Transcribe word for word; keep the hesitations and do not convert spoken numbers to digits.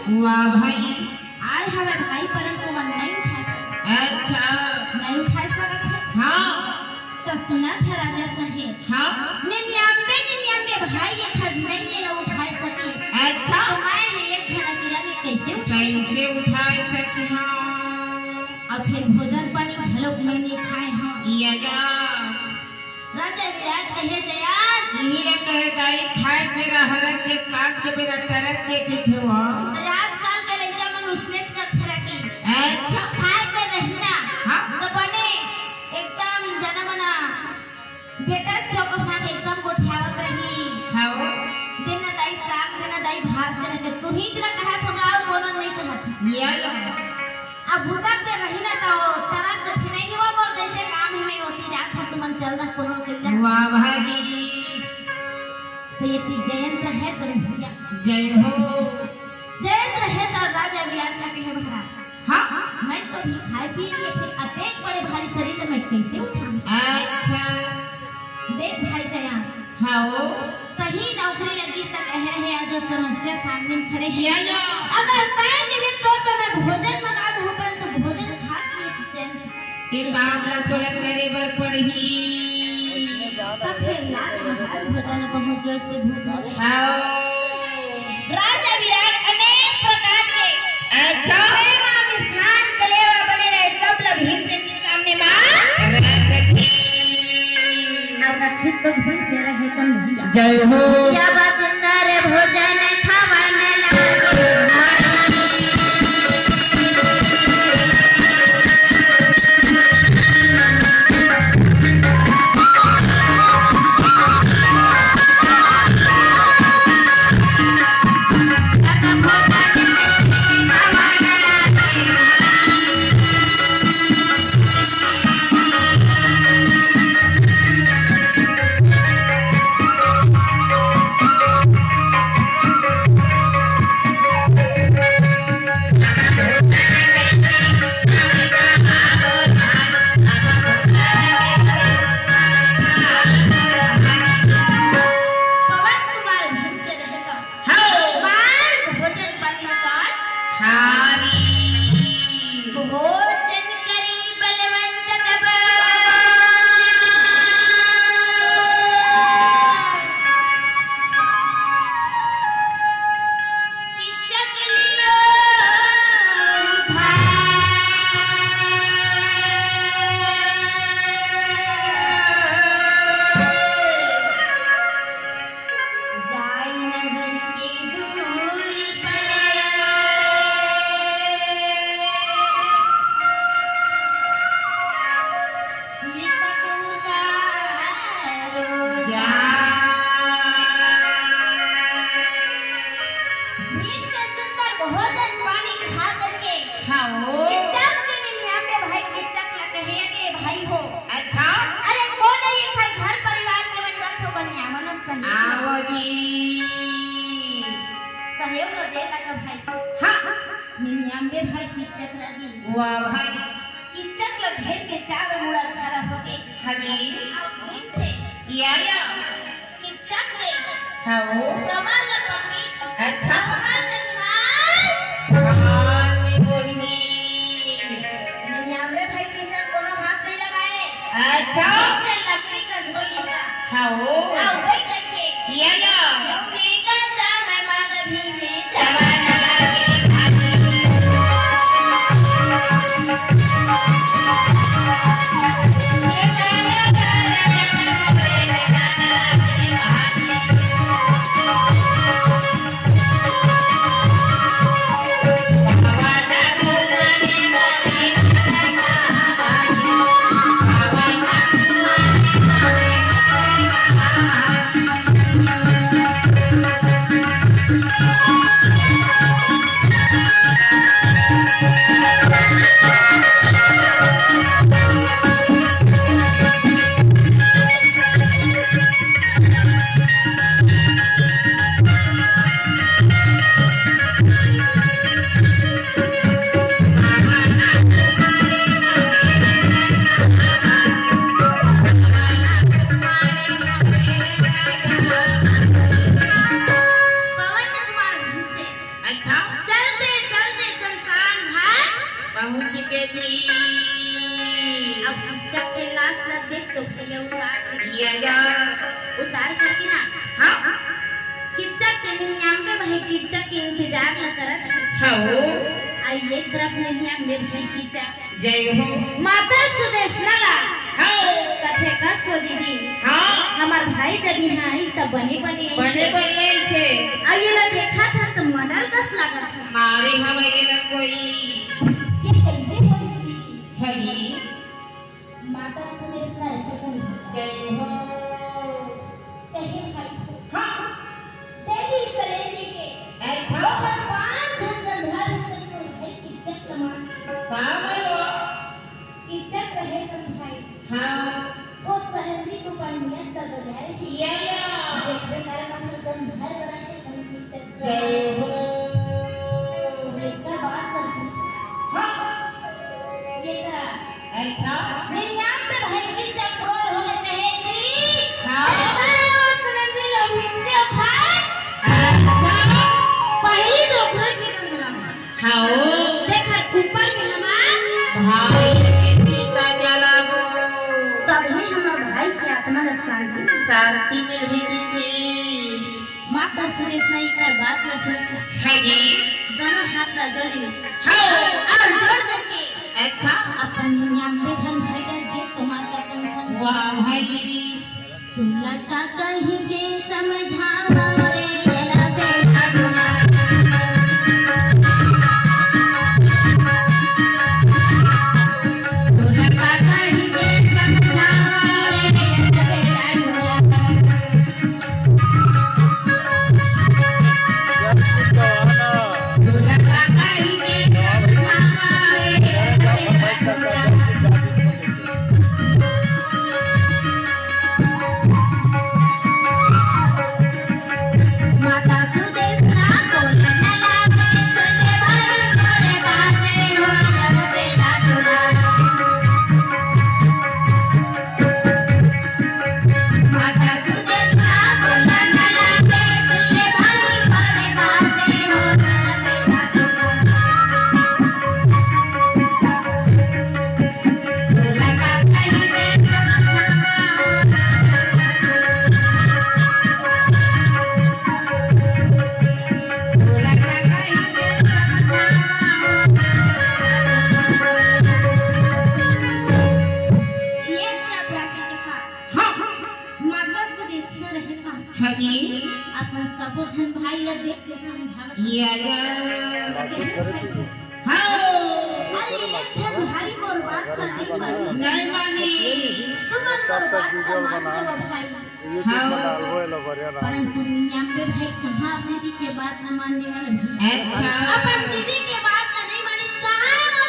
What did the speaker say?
वाह भाई। आय हवय भाई, परंतु मन नइ उठाय सकत। अच्छा। नइ उठाय सकत हे। हाँ। त सुनत हव राजा साहेब। हाँ। निन्यानबे, निन्यानबे भाई एक हर नइ ले उठाय सके। अच्छा। त मैं हे एक झन अकेला में कइसे उठाय सकहूँ? कइसे उठाय सकहूँ? अउ फेर भोजन पानी घलोक मैं नइ खाय हँव। या, या। राजा विराट कहे, जया। इही ला कहे दाई, खाय के बेरा हरक के, काट के बेरा टरक के कहिथे वो। त आजकल के लइका मन उसनेच करथे रहिथे। अच्छा। खाय के रहिना। हाँ। त बने एकदम जना मना बेटा चौक बना के एकदम गोठियावत रही। हाँ वो। देना दाई साग, देना दाई भात, देना के तुहीच ला कहत होगा, अउ कोनो नइ कहत। या, या। अब भूतक के रहिना त वो तरह के थी नहीं हुआ मोर जइसे काम ही में होती जात है, तुमन चल रहा कोनो के लिए। वाह भाई। त ये ती जयंत रहे तो भैया। जय हो। जयंत रहे तो राजा विराट ला कहे भरा। हाँ। मैं तो अभी खाय पी के फेर अतेक बड़े भारी सरीर ला मैं कइसे उठाहूँ? अच्छा। देख भाई जयंत। हाँ वो। तहीं नौकरी लगिस त कहे रहे, आज जो समस्या सामने में खड़े हे। या, या। अगर तय निमित्त तौर पर मैं भोजन मंगा दूँ, परंतु भोजन खा के जयंत ये काम ला तोला करे बर पड़ही। त फेर ला महाराज भोजन बहुत जोर से भूख लगे। हाँ। राजा विराट अनेक प्रकार के अच्छा। सेवा मिष्ठान कलेवा बने रहे, सब ला भीमसेन के सामने मा रखही। अब रखी तो भीमसेन रहे तो नहीं। जय हो। या बा सुंदर भोजन खावन लागे। पवन कुमार भीमसेन रहे त हाँ। मार भोजन पानी कर थारी। भोजन करी बलवंत तब। कि चकलियो भाई। जाई नगर के धूलि पर। मृतक उतारो जा। भीमसेन सुंदर भोजन पानी खा करके हाँ वो। किचक के निन्यानवे भाई किचक ला कहे, "अरे भाई हो।" अच्छा। अरे कोन ये घर, घर परिवार के मन बात हो बनिया मन सही। आवगी। सहयोग ला दे लगा भाई। हाँ। निन्यानवे भाई किचक लगी। वाह भाई। किचक ला घेर के चारों मुड़ा खड़ा होके हाँ जी। अउ भीमसेन या, या। किचक के हाँ वो। कमर ला पकड़ी। अच्छा। कमर में मार। भगवान में बोलनी। निन्यानवे भाई किचक कोनो हाथ नहीं लगाए। अच्छा। से लकड़ी कस होई था। हाँ वो। हाँ, वही करके। या, या। जौने का समय मांग भी में जवान लागे भाभी। चलते चलते शमशान घाट पहुँच गे जी। अब किच्चक के लाश ला देख तो भैया उतार दे। ये जा। उतार करके ना। हाँ। किच्चक के निन्यानवे भाई किच्चक के इंतजार ला करत हे। हाँ। आ ये तरफ निन्यानवे भाई किच्चक। जय हो। माता सुदेशना ला। हाँ। कथे कस हो दीदी। हाँ। हमर भाई जब यहाँ आई सब बने बने आई बने थे। बने आई थे। आ ये ला देखा था तो मर्डर कस लगा था। मारे हम ये ला कोई। ये कैसे परिस्थिति? हरी। माता सुदेशना रहे कन। जय हो। कहे भाई। हाँ। देवी सलेंद्री के। अच्छा। ओकर पांच झन गंधर्व के तो भाई किच्चक कमा। का भाई वो? किच्चक रहे कन भाई। हाँ। वो सलेंद्री को पंडियन त बोलाए थी। या, या। जेकरे कारण ओकर गंधर्व रहे कन किच्चक। जय हो। ये का बात तो सुन। हाँ। ये का अच्छा। निन्यानवे भाई किच्चक क्रोध होके कहे कि हाँ। "अरे बाबा, सुनंदी लोग हिच्चे खाए।" अच्छा। पहली तो ओकरे चिकन जला में। हाँ। देखा ऊपर में हमार भाई के चिता जलाबो। तभी हमर भाई के आत्मा ला शांति। शांति मिलही दीदी। माता सुदेशना एकर बात ला सुन। हाँ जी। दोनों हाथ ला जोड़ ली। हाँ। और जोड़ करके अच्छा। अपन निन्यानवे झन भाई ला देख तो माता तन समझा। वाह भाई। तोला का कहि के समझावंव रे, एला बेटा दुना। तोला का कहि के समझावंव रे, एला बेटा दुना। ये तरफ रखे के का? हाँ। माता सुदेशना रहे का? हाँ जी। अपन सबो झन भाई ला देख के समझावत। या, या। देख भाई। हाँ। अरे, एक झन भाई मोर बात ला नहीं मानी। नहीं मानी। तुमन मोर बात ला मान जाओ भाई। YouTube में हाँ। डालबो एला बढ़िया रहा। परंतु निन्यानवे भाई कहाँ दीदी के बात न मानने वाले हैं? अच्छा। अपन दीदी के बात